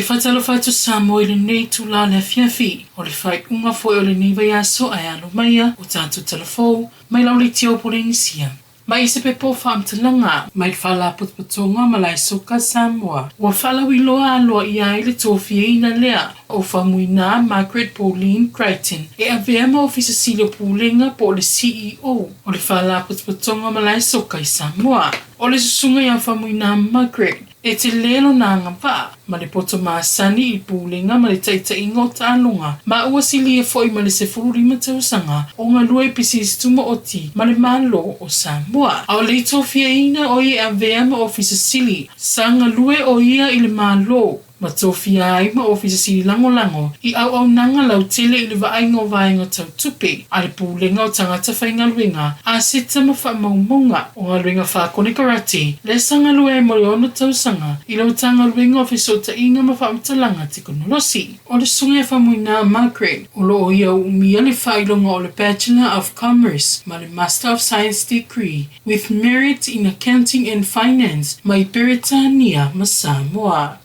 E faatalofa atu Samoa i lenei itula o le afiafi, o le faaiuga foi o lenei vaiaso ae alo maia o tatou talafou mai Lauleitio Polenisia. Mai se pepa o faamatalaga mai le Faalapotopotoga Malae Soka Samoa, ua faalauiloa aloaia ai le tofiaina lea o Faumuina Margaret Pauline Crichton e avea ma Ofisa Sili o Pulega po o le CEO o le Faalapotopotoga Malae Soka i Samoa. O le susuga ia Faumuina Margaret, E tele lona agavaa, ma le poto masani i pulega ma le taitaiga o taaloga, ma ua silia foi ma le 15 tausaga o galue i pisinisi tumaoti ma le Malo o Samoa. A o le i tofiaina o ia e avea ma Ofisa Sili, sa galue o ia i le Malo, ma tofia ai ma Ofisa Sili Lagolago i auaunaga lautele i le vaaiga o vaega tau tupe a le Pulega o Tagata Faigaluega, Aseta ma Faamaumauga o Galuega Faakonekarate, lea sa galue ai mo le ono tausaga i le Matagaluega o Fesootaiga ma Faamatalaga Tekonolosi. O le Susuga ia Faumuina Margaret, o lo o ia uumia le faailoga o le Bachelor of Commerce ma le Master of Science Degree with Merit in Accounting and Finance mai Peretania ma Samoa.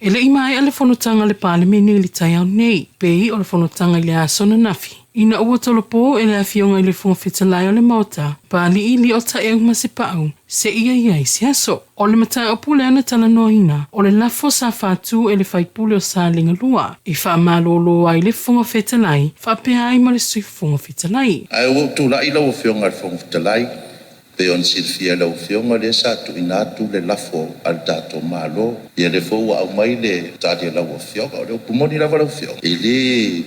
E le i maea le fonotaga a le Palemene i le taeao nei, pei o le fonotaga i le aso ananafi, ina ua tolopo e le Afioga i le Fofoga Fetalai o le Maota, Papalii Lio Taeu Masepau, seia i ai se aso. O le mataupu lea na talanoaina, o le lafo sa faatu e le faipule o Salega 2 e faamalolo ai le Fofoga Fetalai faapea ai ma le Sui Fofoga Fetalai. Ae ua ou tulai lau Afioga i le Fofoga Fetalai, pei ona silafia e lau Afioga, o lea sa tuuina atu le lafo a le tatou Malo, ia lea foi ua aumai le tali a lau Afioga. O le upu moni lava lau Afioga, e le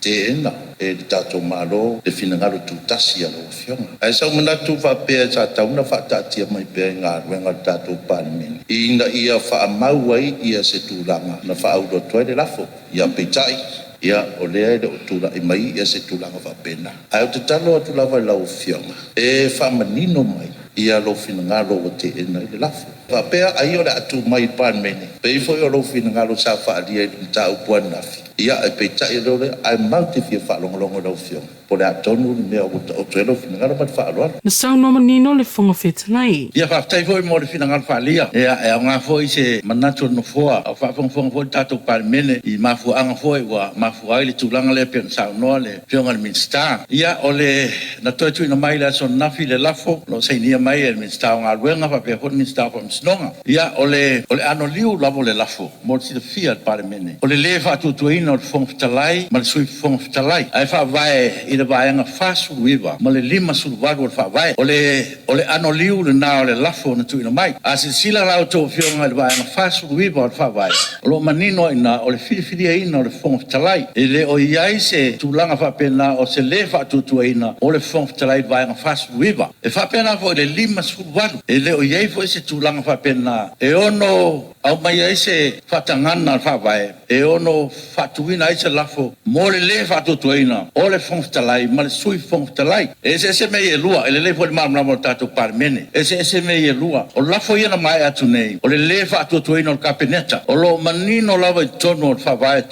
teena e le tatou Malo le finagalo tutasi a lau Afioga. Ae sa ou manatu faapea sa tatau ona faataatia mai pea i galuega a le tatou Palemene ina ia faamau ai ia se tulaga na faaulu atu ai le lafo. Ia peitai, ia o lea e le o tulai mai ia se tulaga faapena. Ae ou te tatalo atu lava i lau Afioga e faamanino mai ia lou finagalo ua teena ai le lafo. Faapea ai o le a tuu mai i le Palemene, pei foi o lou finagalo sa faaalia i le mataupu ananafi, ia ae peitai o lea, ae matou te fia faalogologo i lau Afioga po o le a tonu le mea ua taoto ai lou finagalo ma le faaaloalo. Na saunoa manino le Fofoga Fetalai. Ia faafetai foi mo le finagalo faaalia. Ia, e aoga foi se manatu o le Nofoa, a o faafogafoga foi le tatou Palemene i mafuaaga foi ua mafua ai le tulaga lea pei ona saunoa le Afioga i le Minisita. Ia, o le na toe tuuina mai i le aso ananafi le lafo o lo o sainia mai e le Minisita o Galuega faapea foi le Minisita o Faamasinoga. Ia, o le o le anoliu lava o le lafo mo le silafia e le Palemene, o le lē faatuatuaina o le Fofoga Fetalai ma le Sui Fofoga Fetalai, ae faavae i le Vaega 49 ma le 58 o le Faavae. O le o le anoliu lena o le lafo na tuuina mai. A silasila la outou Afioga i le Vaega 49 o le Faavae, o lo o manino ai i ina o le filifiliaina o le Fofoga Fetalai. E le o i ai se tulaga faapena o se lē faatuatuaina o le Fofoga Fetalai i le Vaega 49. E faapena foi i le 58, e le o i ai foi se tulaga faapena e ono aumai ai se faatagaga a le Faavae e ono faatuina ai se lafo mo le lē faatuatuaina o le Fofoga Fetalai ma le Sui Fofoga Fetalai. E eseese mea ia e lua, e lelei foi le malamalama o le tatou Palemene. E eseese mea ia e lua. O lafo ia na maea atu nei, o le lē faatuatuaina o le Kapeneta. O lo o manino lava i totonu o le Faavae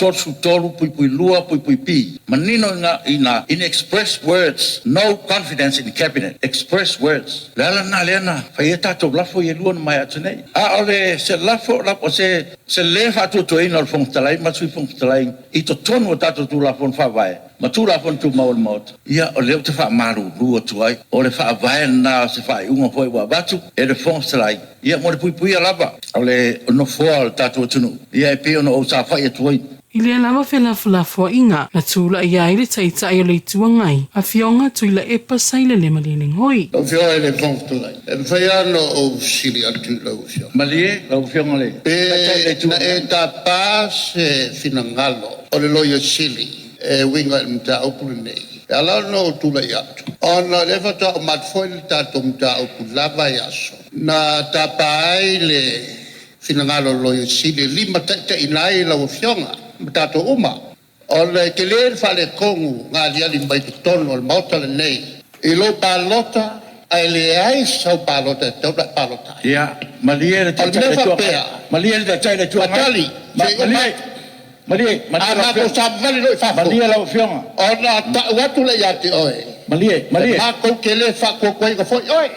33(2)(B, manino i ina, in express words, no confidence in the Cabinet, express words. O le ala lena lea na fai ai tatou lafo ia e lua na maea atu nei. A o le se lafo, o se se lē faatuatuaina o le Fofoga Fetalai ma le Sui Fofoga Fetalai i totonu o tatou Tulafono Faavae ma Tulafono Tumau a le Maota, ia o lea ou te faamalulu atu ai, o le faavae lena o se faaiuga foi ua avatu e le Fofoga Fetalai, ia mo le puipuia lava o le Nofoa o le tatou atunuu, ia e pei ona ou saofai atu ai. I lea lava felafolafoaiga, na tulai ai le Taitai o le Itu Agai, Afioga Tuilaepa Sailele Malielegaoi. Lau Afioga i le Fofoga Fetalai, e mafai lava ona ou fesili atu i lau Afioga. Malie lau Afioga i le Taitai o le Pe Itu na Agai. e tapa se finagalo o le Loia Sili e uiga i le mataupu lenei? E ala ona ou tulai atu, ona o lea faatoa uma atu foi le tatou mataupu i le la vaiaso, na tapa ai le finagalo o le Loia Sili e limataitaiina ai lau Afioga ma tatou uma, ona e tele le faaletonu na aliali mai totonu o le Maota lenei i lou palota ae leai sau palota e tatau ona e palota ai. Ia, malie le O le Taitai o mea le Itu Agai. faapea, Malie le Taitai o le Itu Agai. Faatali se i uma Malie, atu. malie, malie A lau matou Afioga. savavali loa i fafo, Malie lau Afioga. ona tau atu lea ia te oe, Malie, e malie. matou te le faatuatuaina foi oe.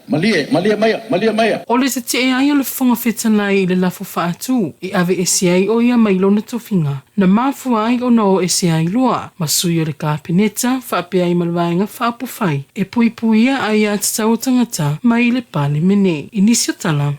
Malie, malie maia, malie maia. O le tetee ai o le Fofoga Fetalai i le lafo faatu e aveese ai o ia mai lona tofiga, na mafua ai ona o ese ai loa ma sui o le Kapeneta faapea ai ma le Vaega Faaupufai e Puipuia Aiatatau o Tagata mai le Palemene. I nisi o tala,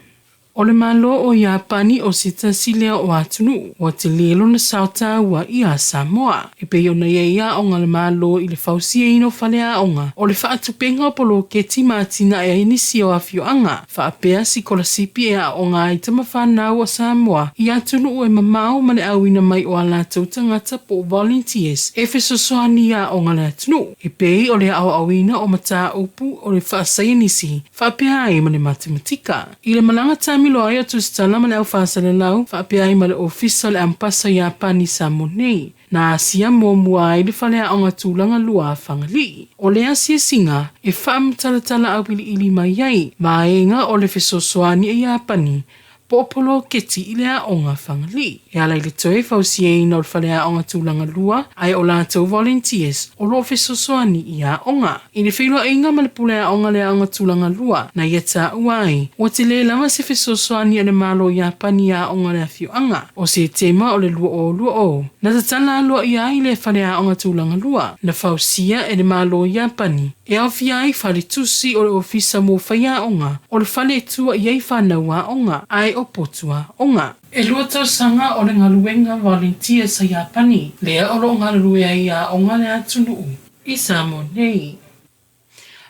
O le Malo o Iapani o se tasi lea o atunuu ua tele lona sao taua iā Samoa. E pei ona i ai aoga a le Malo i le fausiaina o faleaoga, o le faatupega o poloketi ma atinae ai nisi o afioaga, faapea sikolasipi e aooga ai tamafanau a Samoa i atunuu e mamao ma le auina mai o a latou tagata po o volunteers e fesoasoani i aoga a le atunuu, e pei o le aoaoina o mataupu o le faasaienisi faapea ai ma le matematika. I le malaga taamilo ai o Tusitala ma le au faasalalau faapea ai ma le Ofisa o le Amepasa o Iapani i Samoa nei, na asia muamua ai le faleaoga tulaga lua a Fagalii. O le asiasiga e faamatalatala auiliili mai ai vaega o le fesoasoani a Iapani po o poloketi i le aoga a Fagalii. E ala i le toe fausiaina o le faleaoga tulaga lua ae o latou volunteers o lo o fesoasoani i aoga. I le feiloaiga ma le pule aoga le aoga tulaga lua na ia taua ai, ua tele lava se fesoasoani a le Malo o Iapani i aoga a le afioaga. O Setema o le 2020, na tatala aloaia ai lea faleaoga tulaga lua, na fausia e le Malo o Iapani, e aofia ai faletusi o le ofisa mo faiaoga, o le fale e tua i ai fanau aoga, ae o potu aoga. E lua tausaga o le galuega volunteers a Iapani, lea o lo o galulue ai i aoga a le atunuu i Samoa nei.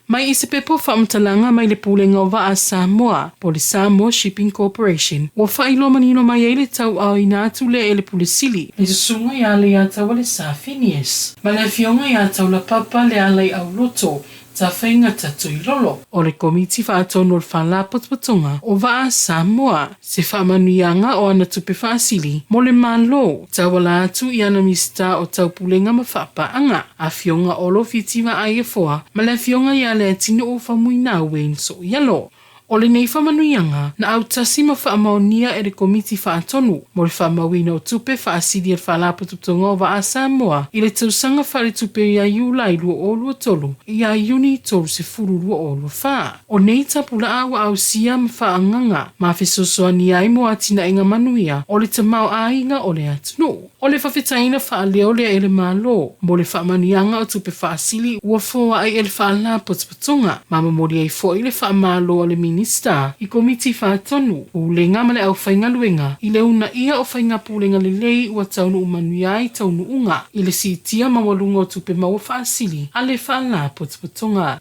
Mai i se pepa o faamatalaga mai le Pulega o Vaa a Samoa, po o le Samoa Shipping Corporation, ua faailoa manino mai ai le tauaoina atu lea e le Pule Sili, le Susuga ia Leiataualesa Phineas, ma le Afioga ia Taulapapa Lealaiauloto Tafaigata Tuilolo, o le Komiti Faatonu o le Faalapotopotoga o Vaa a Samoa, se faamanuiaga o ana tupe faasili mo le Malo, tauala atu i ana Minisita o Taupulega ma Faapaaga, Afioga Olo Fiti Vaaiefoa ma le Afioga ia Leatinuu Faumuina Wayne Sooialo. O lenei faamanuiaga, na autasi ma faamaonia e le Komiti Faatonu mo le Faamauina o Tupe Faasili a le Faalapotopotoga o Vaa Samoa i le tausaga faaletupe ia Iulai 2023 ia Iuni 30, 2024. O nei tapulaa ua ausia ma faaagaga ma fesoasoani ai mo atinaega manuia o le tamaoaiga o le atunuu. O le fafetaiina faaleo lea e le Malo mo le faamanuiaga o tupe faasili ua foai e le Faalapotopotoga ma momoli ai foi le faamalo a le Minista i Komiti Faatonu, Pulega ma le Aufaigaluega i le uunaia o faiga pulega lelei ua taunuu manuia ai taunuuga i le siitia maualuga o tupe maua faasili a le Faalapotopotoga.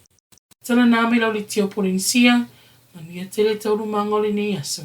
Tala nā mai lau leitio Polenisia, manuia tele taualumaga o lenei aso.